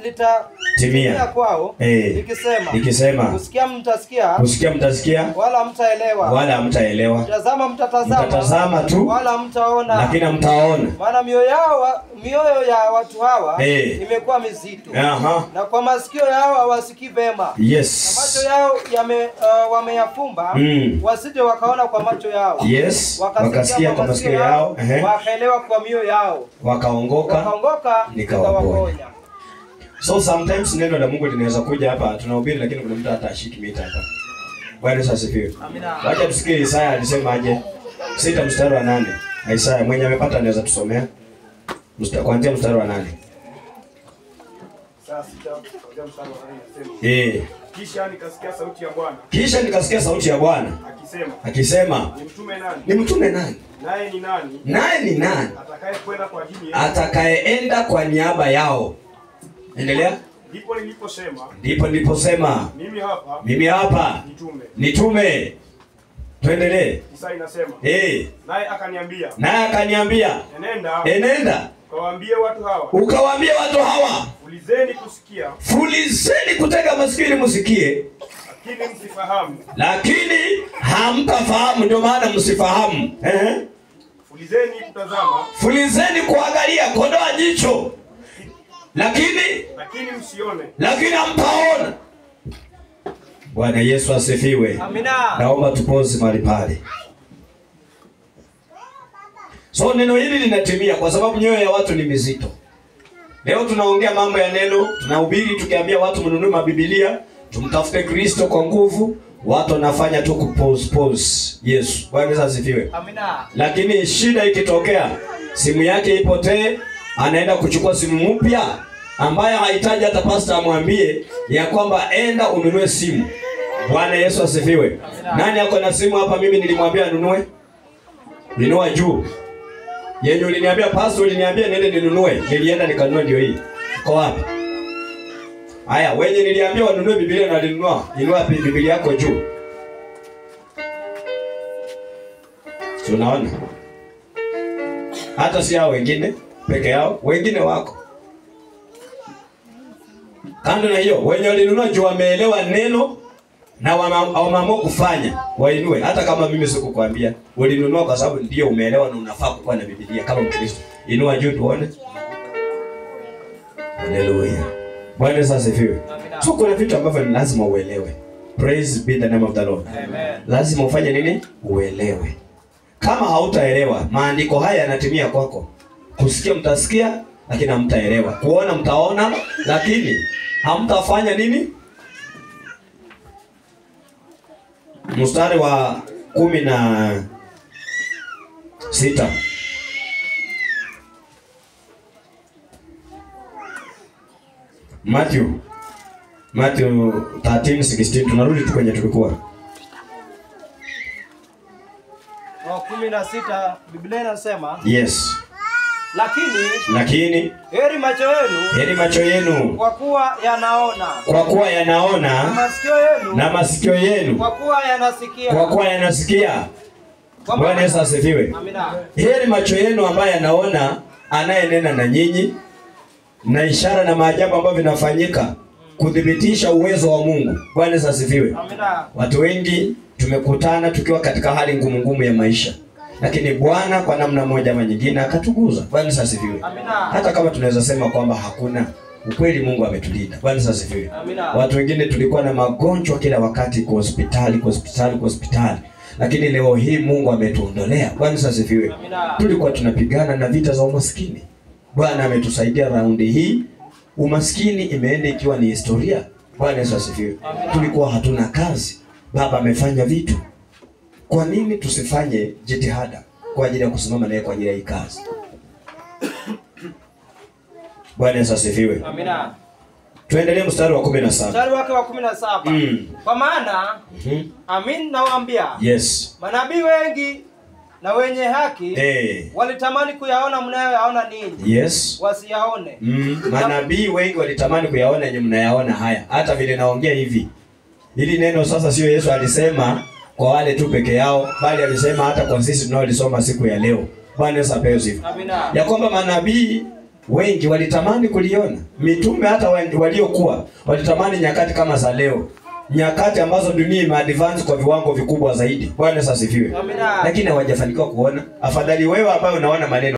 litatimia kwao, nikisema, kusikia mtasikia, kusikia mtasikia, wala mtaelewa, wala mtaelewa. Tazama mtatazama, mtatazama tu, wala mtaona, lakini mtaona. Maana mioyo ya watu hawa imekuwa mizito. Na kwa masikio yao hawasikii vema. Yes. Na macho yao wameyafumba, wasije wakaona kwa macho yao. Yes. Wakasikia kwa masikio yao, wakaelewa kwa mioyo yao, wakaongoka, nikawaponya. So sometimes neno la Mungu linaweza kuja hapa tunahubiri, lakini kuna mtu hata ashiki mita hapa. Bwana Yesu asifiwe. Amina. Wacha tusikie Isaya alisema aje. 6 mstari wa 8. Isaya mwenye amepata anaweza tusomea. Kuanzia mstari wa 8. Sasa 6 kuanzia mstari wa 8 inasema. Kisha nikasikia sauti ya Bwana. Kisha nikasikia sauti ya Bwana akisema, nimtume nani? Nimtume nani? Naye ni nani? Naye ni nani? Atakayekwenda kwa ajili yao. Atakayeenda kwa niaba yao. Endelea. Ndipo niliposema, mimi hapa, mimi hapa, nitume. Nitume. Tuendelee. Isaya inasema, naye akaniambia, naye akaniambia, enenda, ukawaambie watu hawa, ukawaambie watu hawa, fulizeni kusikia, fulizeni kutega masikio ili msikie, lakini msifahamu, lakini hamtafahamu. Ndio maana msifahamu. Fulizeni kutazama, fulizeni kuangalia, kondoa jicho, lakini msione, lakini hamtaona. Bwana Yesu asifiwe. Amina. Naomba tupoze mahali pale. So neno hili linatimia kwa sababu nyoyo ya watu ni mizito. Leo tunaongea mambo ya neno, tunahubiri tukiambia watu mnunue mabibilia, tumtafute Kristo kwa nguvu, watu wanafanya tu kupose pose Yesu. Bwana Yesu asifiwe. Amina. Lakini shida ikitokea, simu yake ipotee, anaenda kuchukua simu mpya ambaye hahitaji hata pastor amwambie ya kwamba enda ununue simu. Bwana Yesu asifiwe. Nani ako na simu hapa? Mimi nilimwambia anunue. Ninua juu. Yenye uliniambia pastor, uliniambia niende ninunue. Nilienda nikanunua, ndio hii. Iko wapi? Haya, wenye niliambia wanunue Biblia na walinunua. Inua Biblia yako juu. Tunaona. Hata si hao wengine peke yao, wengine wako. Kando na hiyo, wenye walinunua juu wameelewa neno na wameamua kufanya, wainue. Hata kama mimi sikukwambia, ulinunua kwa sababu ndio umeelewa na unafaa kuwa na Biblia kama Mkristo. Inua juu tuone. Haleluya. Bwana Yesu asifiwe. So kuna vitu ambavyo ni lazima uelewe. Praise be the name of the Lord. Amen. Lazima ufanye nini? Uelewe. Kama hautaelewa, maandiko haya yanatimia kwako. Kusikia mtasikia, lakini hamtaelewa. Kuona mtaona, lakini hamtafanya nini? Mstari wa 16. Matthew 13:16. Tunarudi tu kwenye tulikuwa. Wa 16 Biblia inasema, yes. Lakini heri macho yenu, heri macho yenu, kwa kuwa yanaona, kwa kuwa yanaona, na masikio yenu, na masikio yenu, kwa kuwa yanasikia, kwa kuwa yanasikia. Bwana Yesu asifiwe. Amina. Heri macho yenu ambaye yanaona, anayenena na nyinyi, na ishara na maajabu ambayo vinafanyika kudhibitisha uwezo wa Mungu. Bwana Yesu asifiwe. Amina. Watu wengi tumekutana tukiwa katika hali ngumu ngumu ya maisha, lakini Bwana kwa namna moja ama nyingine akatuguza. Bwana Yesu asifiwe. Amina. Hata kama tunaweza sema kwamba hakuna ukweli, Mungu ametulinda. Bwana Yesu asifiwe. Amina. Watu wengine tulikuwa na magonjwa kila wakati, kwa hospitali, kwa hospitali, kwa hospitali, lakini leo hii Mungu ametuondolea. Bwana Yesu asifiwe. Amina. Tulikuwa tunapigana na vita za umaskini. Bwana ametusaidia raundi hii. Umaskini imeenda ikiwa ni historia. Bwana Yesu asifiwe. Tulikuwa hatuna kazi. Baba amefanya vitu. Kwa nini tusifanye jitihada kwa ajili ya kusimama naye kwa ajili ya hii kazi? Bwana Yesu asifiwe. Amina. Tuendelee mstari wa 17. Mstari wake wa 17. Kwa maana amin nawaambia, yes, manabii wengi na wenye haki walitamani kuyaona mnayoyaona ninyi, yes, wasiyaone. Manabii wengi walitamani kuyaona yenye mnayaona haya. Hata vile naongea hivi, hili neno sasa sio Yesu alisema kwa wale tu peke yao, bali alisema hata kwa sisi tunaolisoma siku ya leo. Bwana Yesu apewe sifa. Amina. Ya kwamba manabii Wengi walitamani kuliona. Mitume hata waliokuwa walitamani nyakati kama za leo, nyakati ambazo dunia imeadvance kwa viwango vikubwa zaidi. Bwana asifiwe. Amina. Lakini hawajafanikiwa kuona. Afadhali wewe ambaye unaona maneno.